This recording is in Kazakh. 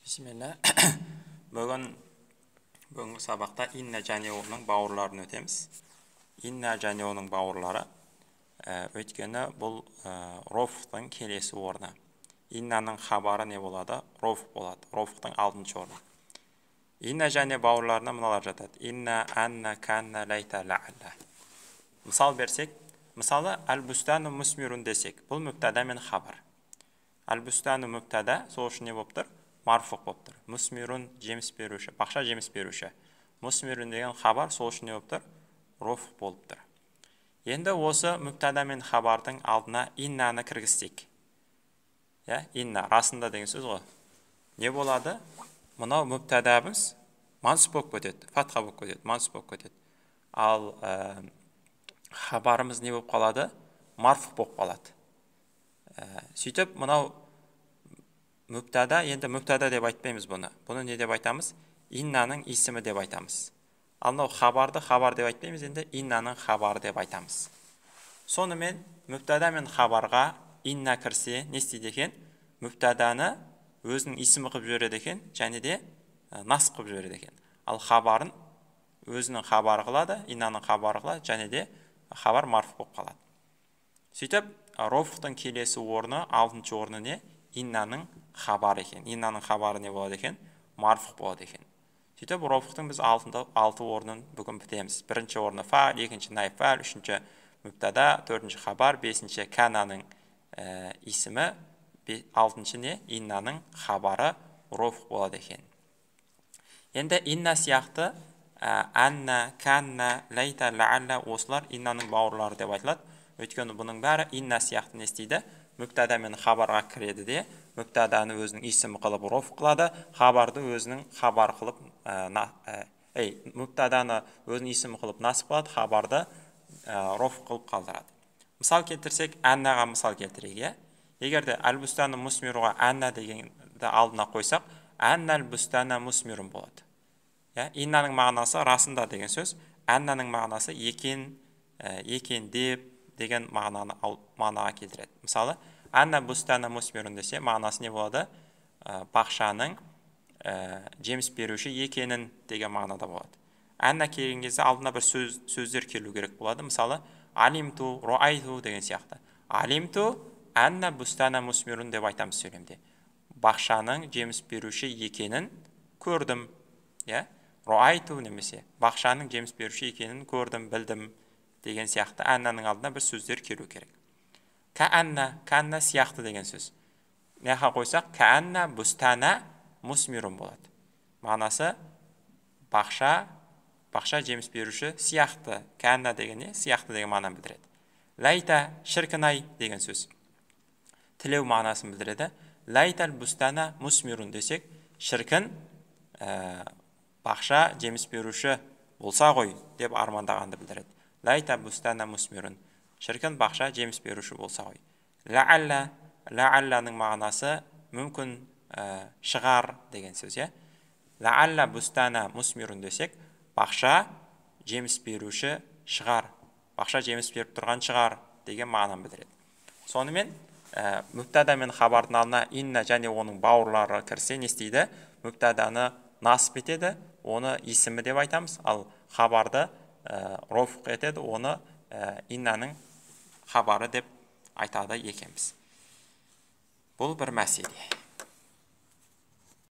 Бисмилля. Бүгінгі сабақта инна және оның бауырларын өтеміз. Инна және оның бауырлары, өйткені бұл рофтың келесі орны. Иннаның хабары не болады? Роф болады. Рофтың алтыншы орны. Инна және бауырларына мыналар жатады. Инна, анна, канна, лайта, лаалла. Мысал берсек, мысалы, әл-бустану мусмирун десек, бұл мүптада мен хабар. Әл-бустану мүптада, сол үшін не болып тұр? Марфуқ болып тұр. Мусмирун жеміс беруші, бақша жеміс беруші. Мусмирун деген хабар, сол үшін не болып тұр? Роф болып тұр. Енді осы мүптада мен хабардың алдына иннаны кіргізсек. Иә, инна расында деген сөз ғой. Не болады? Мынау мүптадамыз мансұб болып кетеді, фатха болып кетеді, мансұб болып кетеді. Ал хабарымыз не болып қалады? Марфуқ болып қалады. Сөйтіп мынау мүптада, енді мүптада деп айтпаймыз бұны. Бұны не деп айтамыз? Иннаның исімі деп айтамыз. Ал мынау хабарды хабар деп айтпаймыз, енді иннаның хабары деп айтамыз. Сонымен мүптада мен хабарға инна кірсе не істейді екен? Мүптаданы өзінің исімі қылып жібереді екен, және де нас қылып жібереді екен. Ал хабарын өзінің хабары қылады, иннаның хабары қылады, және де хабар марф болып қалады. Сөйтіп рофтың келесі орны, алтыншы орны не? Иннаның хабары екен. Иннаның хабары не болады екен? Марфуқ болады екен. Сөйтіп рофтың біз алты орнын бүгін бітеміз. Бірінші орны фа'л, екінші наиб фа'л, үшінші мүптада, төртінші хабар, бесінші кананың исімі, алтыншы не? Иннаның хабары роф болады екен. Енді инна сияқты анна, канна, лайта, лаалла осылар иннаның бауырлары деп айтылады. Өйткені бұның бәрі инна сияқты не істейді? Мүптада мен хабарға кіреді де, мүптаданы өзінің исімі қылып роф қылады, хабарды өзінің хабар қылып, мүптаданы өзінің исімі қылып насып қылады, хабарды роф қылып қалдырады. Мысал келтірсек, аннаға мысал келтірейік, иә? Егер де әл-бустаны мусмируға анна дегенді алдына қойсақ, анна әл-бустана мусмирун болады. Иә? Иннаның мағынасы расында деген сөз, аннаның мағынасы екен, екен деп деген мағынаны мағынаға келтіреді. Мысалы, анна бустана мусмирун десе, мағынасы не болады? Бақшаның жеміс беруші екенін деген мағынада болады. Анна келген кезде алдына бір сөздер келу керек болады. Мысалы, алимту, роайту деген сияқты. Алимту анна бустана мусмирун деп айтамыз сөйлемде. Бақшаның жеміс беруші екенін көрдім. Иә? Роайту немесе бақшаның жеміс беруші екенін көрдім, білдім деген сияқты аннаның алдына бір сөздер келу керек. Каанна, каанна сияқты деген сөз. Неға қойсақ, каанна бустана мусмирун болады. Мағынасы бақша, бақша жеміс беруші сияқты. Каанна деген не? Сияқты деген мағынаны білдіреді. Лайта шіркін-ай деген сөз. Тілеу мағынасын білдіреді. Лайтал бустана мусмирун десек, шіркін бақша жеміс беруші болса ғой деп армандағанды білдіреді. Лайта бустана мусмирун. Шіркін бақша жеміс беруші болса ғой. Лаалла, лаалланың мағынасы мүмкін шығар деген сөз, иә? Лаалла бустана мусмирун десек, бақша жеміс беруші шығар, бақша жеміс беріп тұрған шығар деген мағынаны білдіреді. Сонымен мүптада мен хабардың алдына инна және оның бауырлары кірсе не істейді? Мүптаданы насып етеді, оны исімі деп айтамыз, ал хабарды роф етеді, оны иннаның хабары деп айтады екенбіз. Бұл бір мәселе.